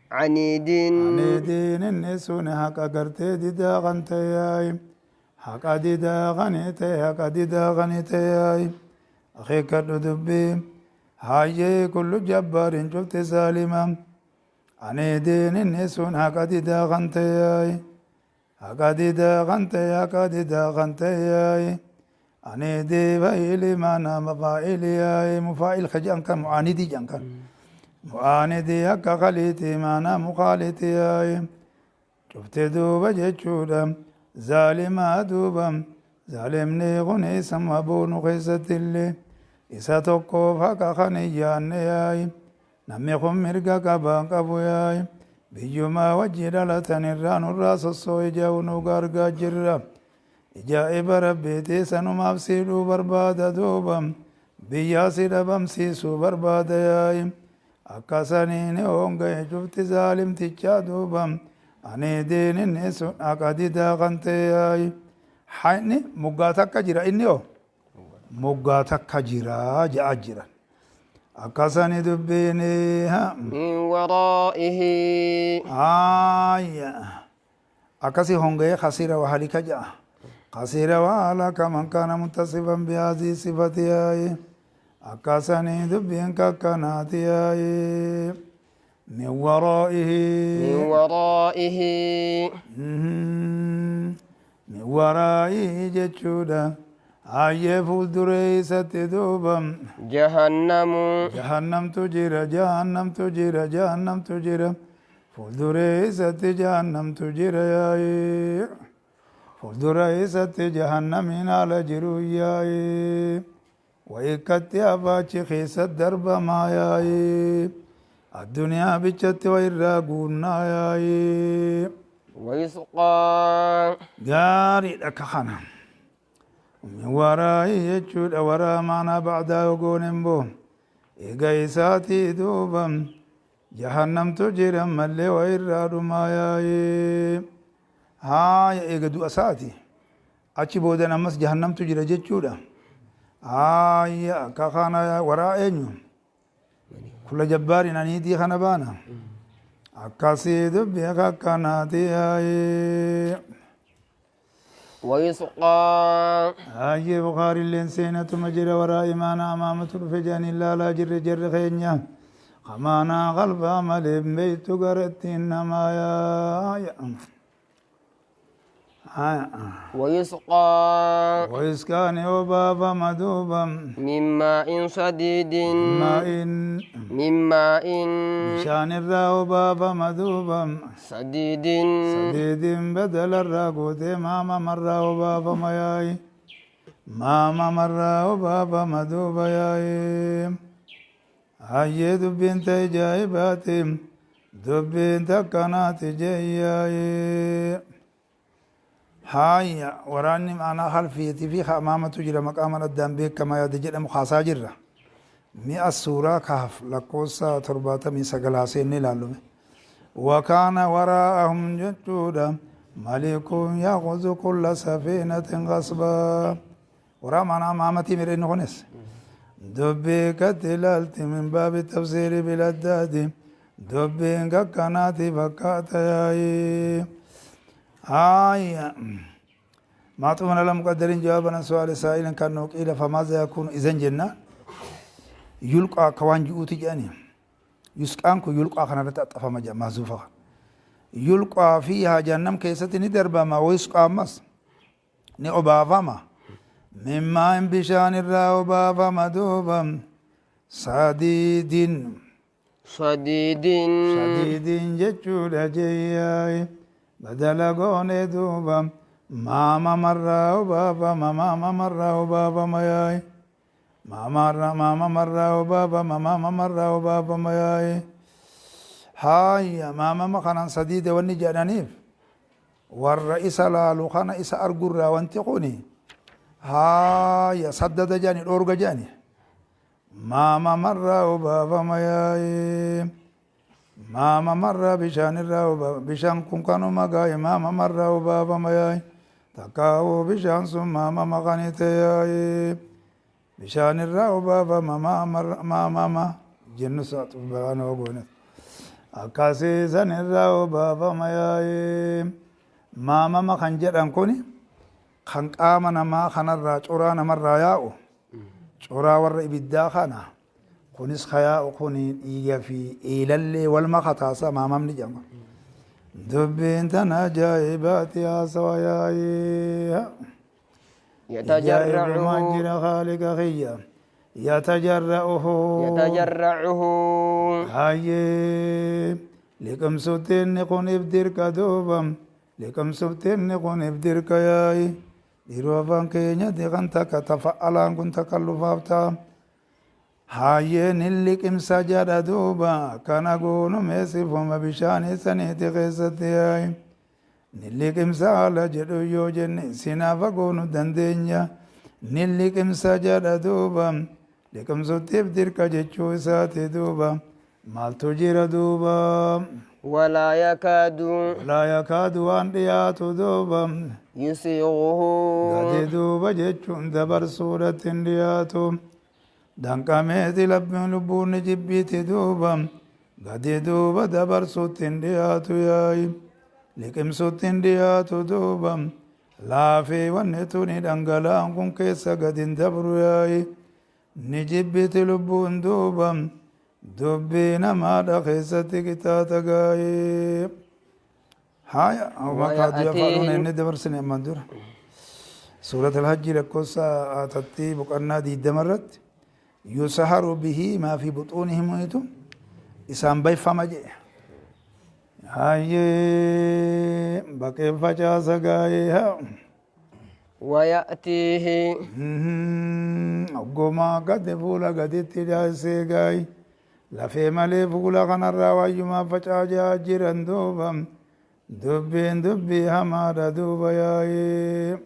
Aniidin. Aniidiin inni sun haqa gartee didaa kan ta'e yaa'i. Haqa didaa kan ta'e haqa didaa kan ta'e yaa'i. Akeekkadhu dubbii. Hayyee kullu jabbaarin cufti zaalima. Aniidiin inni sun haqa didaa kan ta'e, haqa didaa kan ta'e, haqa didaa kan ta'e. Aniidii faa'ili maanaa mafaa'ili, mufaa'il ka jedhan kan mu'aanidii jedhan kan. Mu'aanidii akka khaliitii maanaa mukaalitii. Cufte duuba jechuudha. Zaalimaa duuba. Zaalimni kun isuma boonu keessatti illee isa tokkoof haqa kan hin yaanne yaa'i. Namni kun mirga qabaan qabu yaa'i. Biyyumaa wajji dhalatan irraa nurraa sossoo'e ja'u nu gargaa jirra. Ijaa'iba Rabbiitii sanumaaf siidhuu barbaada duuba. Biyyaa si dhabamsiisuu barbaada yaa'i. Akka saniin honga'e cufti zaalimtichaa duuba. Ani diin inni sun haqa didaa kan ta'e yaa'i. Hayni moggaa takka jira, inni hoo moggaa takka jira ja'a jiran. Akkasani dubbiin. من ورائه. Aya akkasi honga'ee خسر وهلك ja'a. خسر وهلك من كان متصفا بهذه الصفة yaa'i. Akkasani dubbiin kakkanaati yaa'i. من ورائه. من ورائه. من ورائه jechuudha. Hayyee, fuulduree isatti duuba. جهنم. Jahannamtu jira, jahannamtu jira, jahannamtu jira. Fuulduree isatti jahannamtu jira yaa'ee. Fuuldura isatti jahannamiin haala jiru yaa'ee. Wayikkatti hafaachi keessa darbamaa yaa'ee. Addunyaa bichatti wa irraa guunnaa yaa'ee. ويسقى. Gaariidha ka kana. من ورائه jechuudha. وراء maanaa بعد gooneen boo. Eega isaatii duuba jahannamtu jira mallee wa irraa dhumaa yaa'ee. Haaya, eega du'a isaati. Achi boodan ammas jahannamtu jira jechuudha. Haaya, akka kana وراء eenyu? كل جبار عنيد kana baana. Akkasii dubbii akkanaati yaa'ee. ويسقى. Hayyee, Bukhaarilleen seenatuma jira. وراء maanaa amaamatu dhufe jedhanii ilaalaa jirre jirre keenya. Kamaanaa qalbaa malee hin beektu garattiin namaa yaaya. ويسقى. ويسقى ni obaafama duuba. من ماء صديد. ماء. من ماء. Bishaan irraa obaafama duuba. صديد. صديد badala irraa gootee maamamarraa obaafama yaa'i. Maamamarraa obaafama duuba yaa'i. Hayyee, dubbiin ta'e ajaa'ibaati. Dubbiin takkanaati jeeyaa'i. Haaya, waraanni maanaa halfiitii fi amaamatu jira, maqaaman addaan beekamaa yaada jedhamu kaasaa jirra. Mi'a suuraa Kaaf lakkoofsa 79 seennee ilaallume. وكان وراءهم jechuudha. ملك يأخذ كل سفينة غصبا. وراء maanaa amaamatii mireenni kunis. Dubbii katti ilaalti من باب التفسير بالأضداد. Dubbiin kakkanaati fakkaata yaa'i. آية معطوف على مقدر جوابا عن سؤال سائل كأنه قيل فماذا يكون إذا جنة يلقى كوان جؤتي جاني يسقان كو يلقى خنا تطفى محذوفة يلقى فيها جهنم كيست ندربما ويسقى مس ni obaafama من ماء bishaan irraa obaafama duuba صديد. صديد. صديد jechuudha jeeyyaay. Badala goone duuba maamamarraa obaafama, maamamarraa obaafama yaay, maamamarraa obaafama, maamamarraa obaafama yaay. Haaya, maamama kanaan صديد wanni jedhaniif warra isa laalu kana isa argurraa wanti kuni haaya صدد jedhani, dhoorga jedhani. Maamamarraa obaafama yaay. Maamamarraa bishaan irraa bishaan kun kanuma gaa'e maamamarraa obaafama yaay. Takkaa'uu bishaan sun maamama kanite yaay. Bishaan irraa obaafama maamama jennu baana ogoone akkasii san irraa obaafama yaay. Maamama kan jedhan kuni kan qaama namaa kanarraa coraa namarraa yaa'u, coraa warra ibiddaa kana Kunis kayaa'u kun dhiiga fi eelallee wal makataasa maamamni jedhama. Dubbiin tana ajaa'ibaati haasawa yaa'ii. Ajaa'ibumaa يتجرعه jira khaaliqa kiyya. Yatajarra'uhu. يتجرعه Hayyee liqimsutti inni kun ibdirka duuba liqimsutti inni kun ibdirka yaa'i. Dhiiroo afaan keenyatti kan takka tafa'alaan kun takallufaaf ta'a. Hayyeen hin liqimsa jedha duuba akkana goonu meesifuma bishaanii saniiti keessatti yaa'i. Ni liqimsa haala jedhu yoo jenne sinaafa goonu dandeenya. Ni liqimsa jedha duuba liqimsuttiif dirqa jechuu isaati duuba maaltu jira duuba. ولا يكاد Walaa yakaadu waan dhiyaatu duuba يسيغه gadi duuba jechuun dabarsuudhatti hin dhiyaatu. Danqameeti labbiin lubbuun ni jibbiiti duuba gadi duuba dabarsuutti hin dhiyaatu yaa'i. Liqimsuutti hin dhiyaatu duuba laafee wanni tuni dhangala'aan kun keessa gadi hin dabru yaa'i. Ni jibbiti lubbuun duuba dubbii namaadha keessatti qixaaxa gaa'ee. Haya, maqaa du'a faaluun ويأتيه inni dabarsine ammaan dura. Suurat al-Hajji lakkoofsa tattii boqonnaa 20 irratti yusaharu bihi maa fi buxuunihim itu isaan bayfama jedhe. Hayyee baqeen facaasa gaa'ee haa. ويأتيه Oggomaa gadi fuula gaditti dhiyaasee gaayi. Lafee malee fuula kanarraa wayyumaa facaajaa jiran duuba. Dubbiin dubbii hamaadha duuba yaa'ee.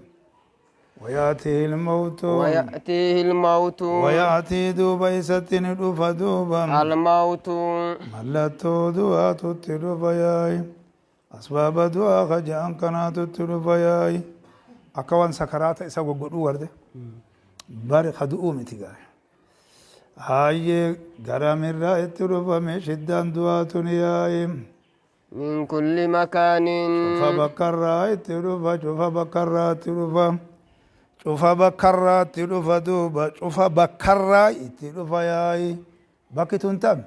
ويأتيه الموت ويأتيه الموت ويأتي duuba isatti ni dhufa duuba. الموت Mallattoo du'aatutti dhufa yaa'i. Asbaaba du'aa kaja'an kanaatutti dhufa yaa'i. Akka waan sakaraata isa goggodhuu garte. Bari ka du'uu miti gaari. Hayyee garamirraa itti dhufame shiddaan du'aatu ni yaa'i. من كل مكان Cufa bakkarraa itti dhufa cufa bakkarraa itti dhufa. Cufa bakkarraa itti dhufa duuba cufa bakkarraa itti dhufa yaa'i. Bakki tun tam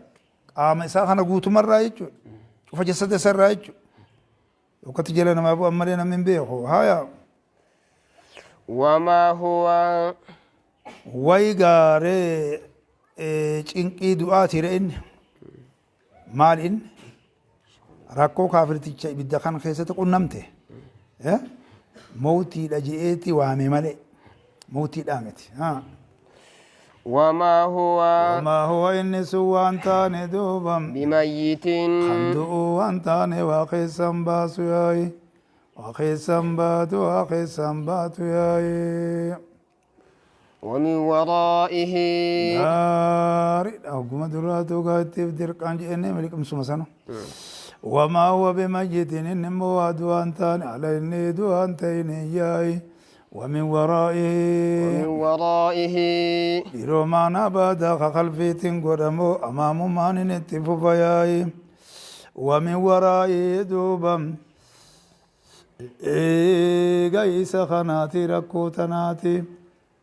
qaama isaa kana guutumarraa jechuudha. Cufa jasada isarraa jechuudha. Yokkatti jala namaa bu'an malee namni hin beeku. Haya وما هو wayi gaaree cinqii du'aati re inni. Maal inni? Rakkoo kaafirticha ibidda kana keessatti qunnamte. Mawtiidha je'eeti waame malee. Mawtiidhaa miti. Haa. وما هو وما هو inni sun waan taane duuba. بميت Kan du'uu waan taane waa keessan baasu yaa'i. Waa keessan baatu waa keessan baatu yaa'i. ومن ورائه Gaariidha. Hogguma duraatu gaattiif dirqaan jedhennee miliqimsuma sana. وما هو بميت inni immoo waa du'aan taane ala inni du'aan ta'in yaa'i. ومن ورائه ومن ورائه Yeroo maanaa baadaa ka qalbiitiin godhamu amaamumaan inni itti fufa yaa'i. ومن ورائه duuba eega isa kanaati rakkoo tanaati.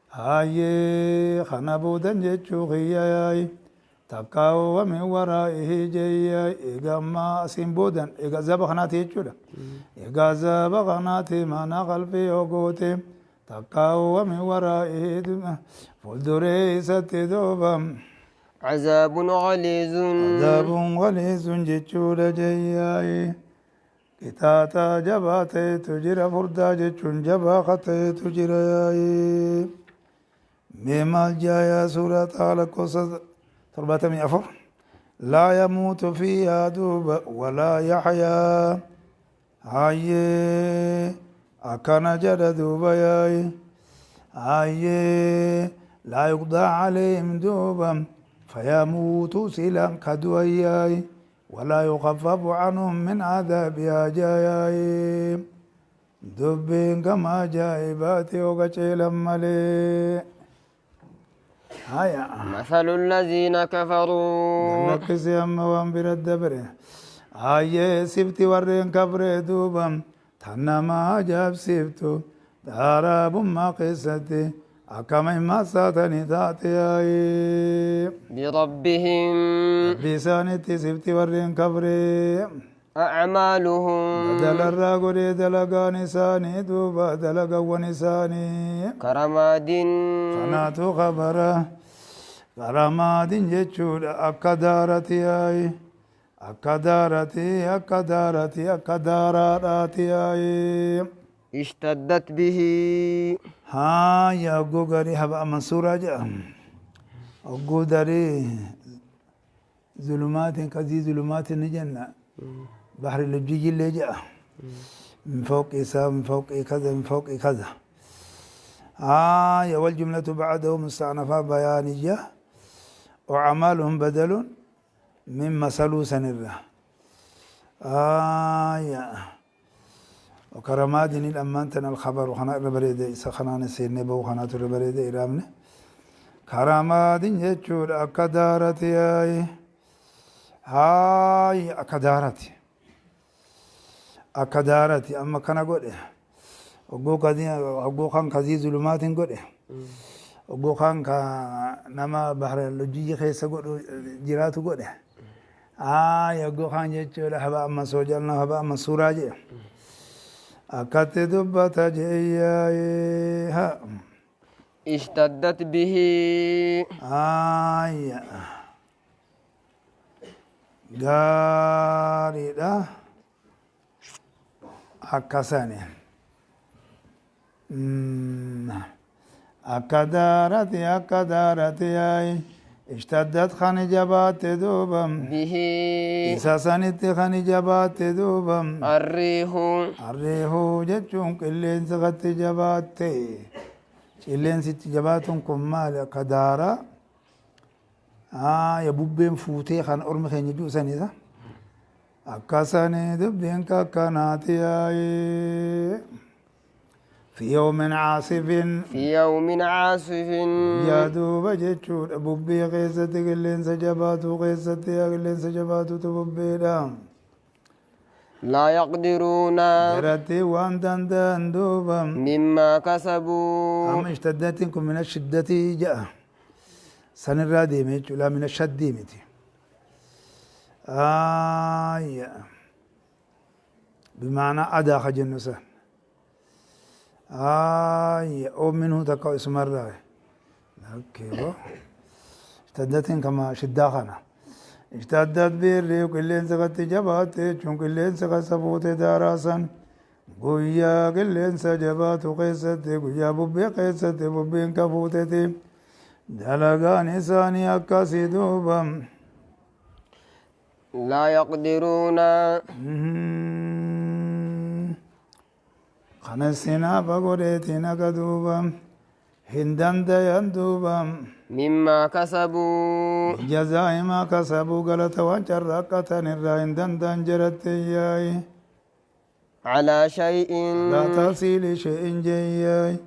Hayyee kana boodan jechuu kiyya yaa'i. Takkaa ومن ورائه jeeyya eega ammaa asiin boodan eega zaba kanaati jechuudha. Eega zaba kanaati maanaa qalbii yoo goote takkaa ومن ورائه fuulduree isatti duuba. عذاب غليظ عذاب غليظ jechuudha jeyyaa'i. Qixaaxa jabaa ta'etu jira furdaa jechuun jabaa ka ta'etu jira yaa'i. Mee maal jaayaa suuraa xaa lakkoofsa 74. لا يموت فيها duuba ولا يحيا. Hayyee akkana jedha duuba yaa'i. Hayyee لا يقضى عليهم duuba فيموتوا سلا كدوان yaa'i. ولا يخفف عنهم من عذابها jaaya'i. Dubbiin gama ajaa'ibaati hoga ceelan malee. Haya. مثل الذين كفروا Lakkisi amma waan bira dabre. Hayyee sifti warreen kabree duuba tan nama ajaa'ibsiiftu dhaaraabummaa keessatti Akkama himmaassaatanii taate yaa'ee. بربهم. Rabbii isaanitti sifti warreen kafree. أعمالهم. Badalarraa godhee dalagaan isaanii duuba dalagawwan isaanii. كرماد. Kanaatu khabara karamaadin jechuudha akka daarati yaa'i akka daarati akka daarati akka daaraadhaati yaa'i. اشتدت به. Haaya hogguu garii haba mansuuraa jedha hogguu darii zulumaatiin kazii zulumaatiin ni jenna bahri lujjiyyillee jedha min fawqi isaa min fawqi kaza min fawqi kaza. آية والجملة بعده مستأنفة بيانية وأعمالهم بدل من مثلوا سنرة. آية وكرمادين الأمانتنا الخبر وخنا الربريد إسا خنا نسير نبو خنا الربريد إرامنا كرمادين يجور أكدارتي آي هاي أكدارتي أكدارتي أما كان قول hogguu kan kazii zulumaatiin godhe hogguu kan ka nama bahra lujjiyyi keessa godhu jiraatu godhe ay hogguu kan jechuudha haba amma soojalna haba amma suuraa jedhe akkatti dubbata jeeyyaayee ha. اشتدت به. Ay gaariidha akkasani akka daarati akka daarati yaay ishtaddat kan jabaatte duuba به. Isa sanitti kan jabaatte duuba. الريح. Arriihuu jechuun qilleensa katti jabaatte qilleensitti jabaatuun kun maali akka daaraa ya bubbeen fuutee kan ormi keenya jiru sanisa akkasanii dubbiin kakkanaati yaa'ee في يوم عاصف. في يوم عاصف. Yaa duuba jechuudha bubbee keessatti qilleensa jabaatu keessatti yaa qilleensa jabaatutu bubbeedha. لا يقدرون. Jaratti waan danda'an duuba. مما كسبوا. Amma ishtaddatiin kun mina shiddatii ja'a sanirraa deeme jechuudha mina shaddii miti. Aayya bimaanaa adaa ka jennu san. Aayya oo minhu takka isumarraa. Lakkeebo ishtaddatiin kama shiddaa kana. Ishtaddat biirri qilleensa katti jabaatte jechuun qilleensa kasa fuute daaraasan guyyaa qilleensa jabaatu keessatti guyyaa bubbee keessatti bubbeen ka fuuteti dalagaan isaanii akkasii duuba. لا يقدرون. Kana sinaafa godheetiin akka duuba hin dandayan duuba. مما كسبوا. Jazaa'i maa kasabuu galata waan carraaqqatan irraa hin danda'an jaratti yaa'i. على شيء. Laa taasiili she'in jeeyyaay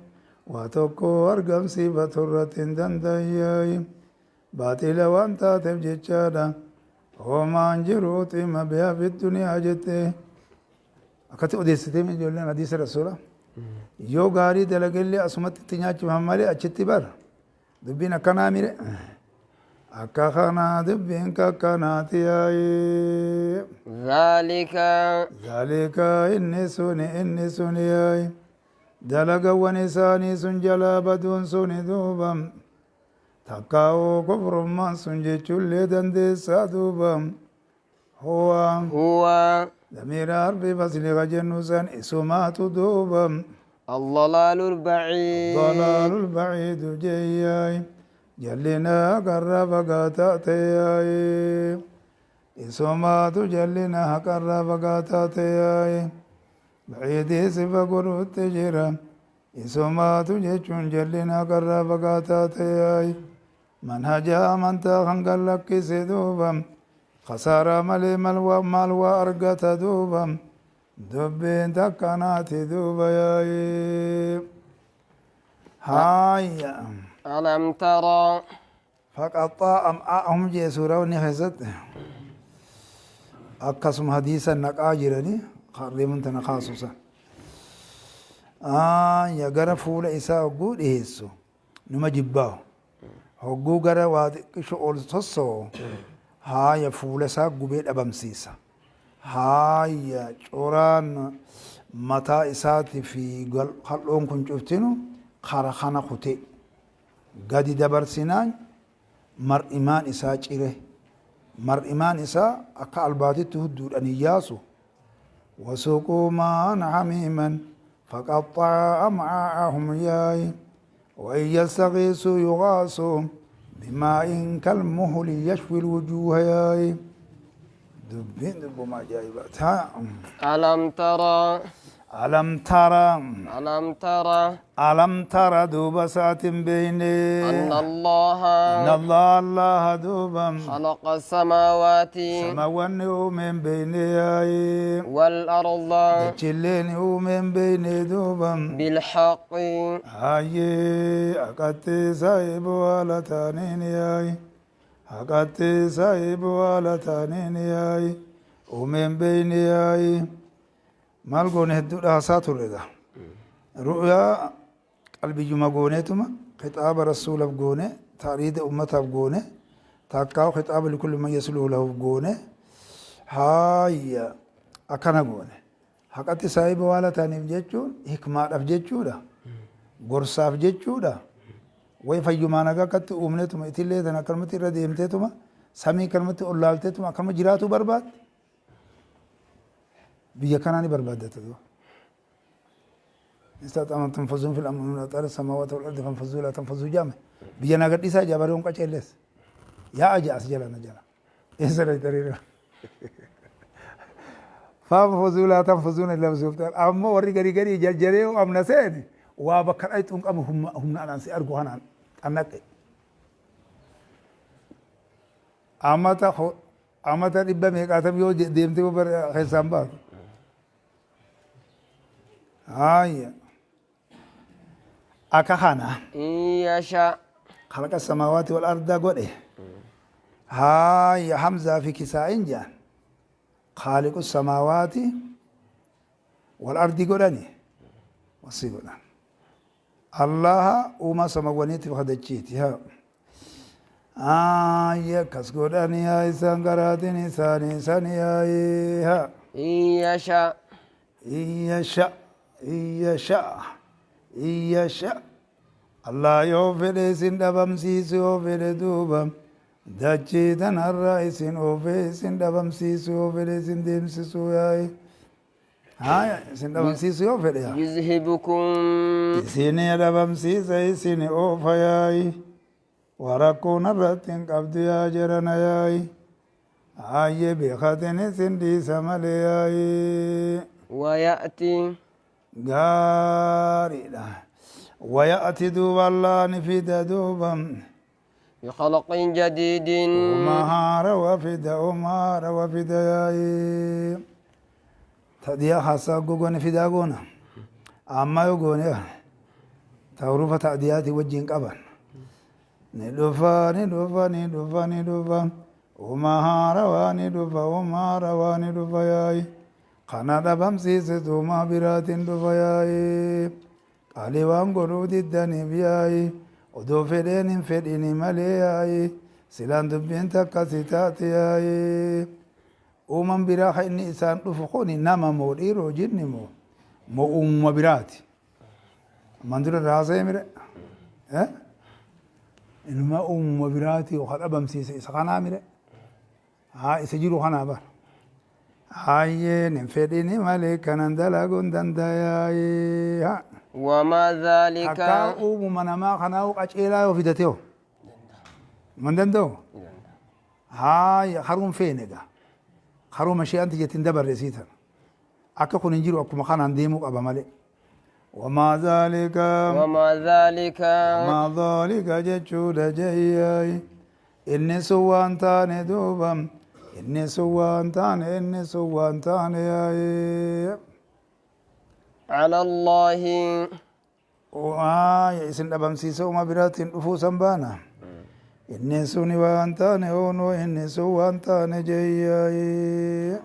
waa tokko argamsiifatu irratti hin danda'an baaxila waan taateef jechaadha homaan jiru xima bihaa fi duniyaa jette akkatti odeessitee ijoolleen hadiisa rasuula yoo gaarii dalagellee asumatti itti nyaachifaman malee achitti bara dubbiin akkanaa mire akka kanaa dubbiin kakkanaati yaa'ee. ذلك. ذلك inni suni inni suni yaa'e dalagawwan isaanii sun jalaa baduun suni duuba takkaa'uu kufrummaan sun jechuullee dandeessaa duuba huwa هو. damiira harfi fasli ka jennu san isumaatu duuba. الضلال البعيد. ضلال البعيد jeeyyaay jallinaa qarra fagaataa ta'e isumaatu jallinaa qarra fagaataa ta'e baciidii sifa godhutti jira isumaatu jechuun jallinaa qarra fagaataa ta'e manhaja amantaa kan gallakkise duuba khasaaraa malee maal waa argata duuba dubbiin takkanaati duuba yaa'ee haaya. ألم ترى. فقطع أمعاءهم jee suuraa wanni keessatti akkasuma hadiisa naqaa jiranii qarreemun tana kaasusan ya gara fuula isaa hogguu dhiheessu. Numa jibbaahu. Hogguu gara waa xiqqisho ol sossoo haaya fuula isaa gubee dhabamsiisa. Haaya coraan mataa isaatii fi kal'oon kun cuftinu kara kana kutee gadi dabarsinaan mar'imaan isaa cire. Mar'imaan isaa akka albaatitti hudduudhaan hin yaasu. وسقوا ماء حميما فقطع أمعاءهم ياي وإن يستغيثوا يغاثوا بماء كالمهل يشوي الوجوه ياي دبين دب ما جايبات ها. ألم ترى. ألم ترى. ألم ترى. ألم ترى دوب ساعة بيني. أن الله. أن الله الله دوبا. خلق السماوات. سماوان من بيني ياي. والأرض. دجلين من بيني دوبا. بالحق. هاي أكتي سايب ولا تانين ياي. أكتي سايب ولا تانين ياي. ومن بيني ياي. Maal goone hedduudha haasaa turre gaa. Ru'yaa qalbiyyuma gooneetuma khixaaba rasuulaaf goone, taariida ummataaf goone, takkaa khixaaba likulli man yasluhu lahuuf goone. Haayya akkana goone. Haqatti saahiba waan ta'aniif jechuun hikmaadhaaf jechuudha. Gorsaaf jechuudha. Way fayyumaa nagaa akkatti uumneetuma itillee tan akkanumatti irra deemteetuma samii akkanumatti ol laalteetuma akkanuma jiraatuu barbaadde. Biyya kanaa ni barbaaddata duuba. Istaxaama tanfazuun fil amri min axaari samaawaati wal ardi fanfazuu laa tanfazuu jaame. Biyya naa gadhiisaa jaa bareeun qaceellees. Yaa aja as jala na jala. Eessa dhayxariira. Fanfazuu laa tanfazuun illa bisultaan. Ammoo warri garii garii jarjaree amna seene waa bakka dhayxuun qabu humna anaan si argu kanaan xannaqe. Amata dhibba meeqaatam yoo deemtee keessaan baatu. Haaya. Akka kana. إن يشأ. خلق السماوات والأرض godhe. Haaya Hamzaa fi Kisaa'in jaan. خالق السماوات والأرض godhani. Wasii godhan. Allah uumaa samawwaniitiif hadachiiti. Haa. Haaya akkas godhani haa isaan garaatiin isaanii sani yaa'ee haa. إن يشأ. إن يشأ إن يشأ إن يشأ Allah yoo fedhe isin dhabamsiisu yoo fedhe duuba dachii tanarra isin oofee isin dhabamsiisu yoo fedhe isin deemsisu yaa'e. Haaya isin dhabamsiisu yoo fedhe yaa. يذهبكم. Isin dhabamsiisa isin oofa yaa'i. Warakkoon irratti hin qabdu yaa jarana yaa'i. Haayye beekatin isin dhiisa malee yaa'i. ويأتي. Gaariidha. Waya'ati duuba Allah ni fida duuba. بخلق جديد. Uumaa haarawa fida uumaa haarawa fida yaa'i. Tadiyaa haasaa gogoone fidaa goona. Amma yoo goone ta hurufa ta'diyaati wajjin qaban. Ni dhufa ni dhufa ni dhufa ni dhufa. Uumaa haarawaa ni dhufa uumaa haarawaa ni dhufa yaa'i. Kana dhabamsiisitu uumaa biraatiin dhufa yaa'i. Qaalii waan godhuu diddaniif yaa'i. Odoo fedheen hin fedhini malee yaa'i. Silaan dubbiin takkasi taate yaa'i. Uuman biraa kan inni isaan dhufu kuni nama moo dhiiroo jinni moo moo uumama biraati. Ammaan dura irraa haasa'ee mire. Ilma uumama biraati yoo dhabamsiise isa kanaa mire. Haa isa jiru kanaa bara. Hayyeen hin fedhini malee kanan dalaguu hin danda'aayi. Haa. وما ذلك. Akka uumama namaa kanaa qaceelaa yoo fidate hoo. Man danda'u? Haa haruun feene egaa. Haruma ishee anti jettiin dabarre sii tana. Akka kun hin jiru akkuma kanaan deemuu qaba malee. وما ذلك. وما ذلك. وما ذلك jechuudha jeeyyaay. Inni sun waan taane duuba. Inni sun waan taane inni sun waan taane yaa'ee. على الله. Waa isin dhabamsiisa uma biraatiin dhufuu san baana. Inni suni waan taane oonoo inni sun waan taane jeeyyaay.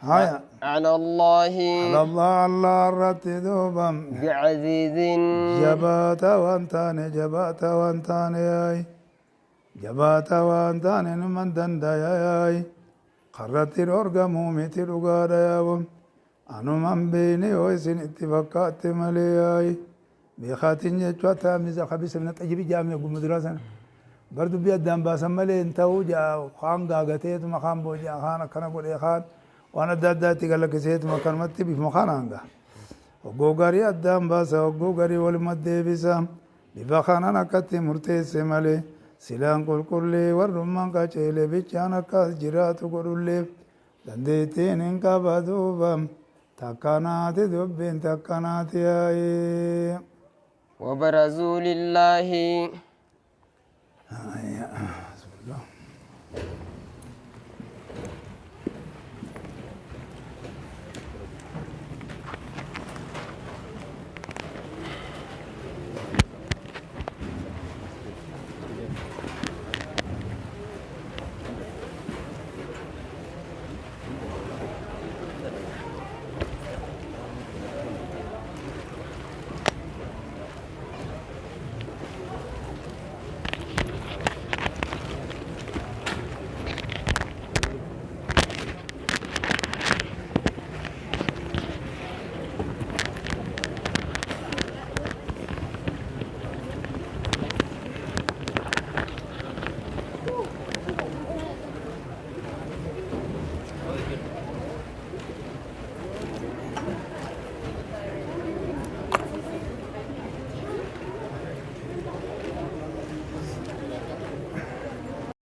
Haya. على الله Allah Allah irratti duuba. بعزيز. Jabaata waan taane, jabaata waan taane yaay, jabaata waan taane numan dandaya yaay, karratti dhorgamuu miti dhugaadha yaabo, anuman beeyne yoo isin itti fakkaatte malee yaay. Beekaatiin jechuu hatta miza khabisa min xayyibi jaamne gumuduraa sana bar dubbii addaan baasan malee hin ta'uu jaa. Kaan gaagateetuma, kaan booji'a, kaan akkana godhee, kaan waan adda addaa itti galakkiseetuma akkanumatti bifuma kanaan gaha. Hogguu garii addaan baasa, hogguu garii waluma deebisa. Bifa kanaan akkatti murteesse malee silaan qulqullee warrummaan qaceele bichaan akkas jiraatu godhullee dandeettiin hin qaba duuba. Takkanaati dubbiin takkanaati yaa'ee. وبرزوا لله.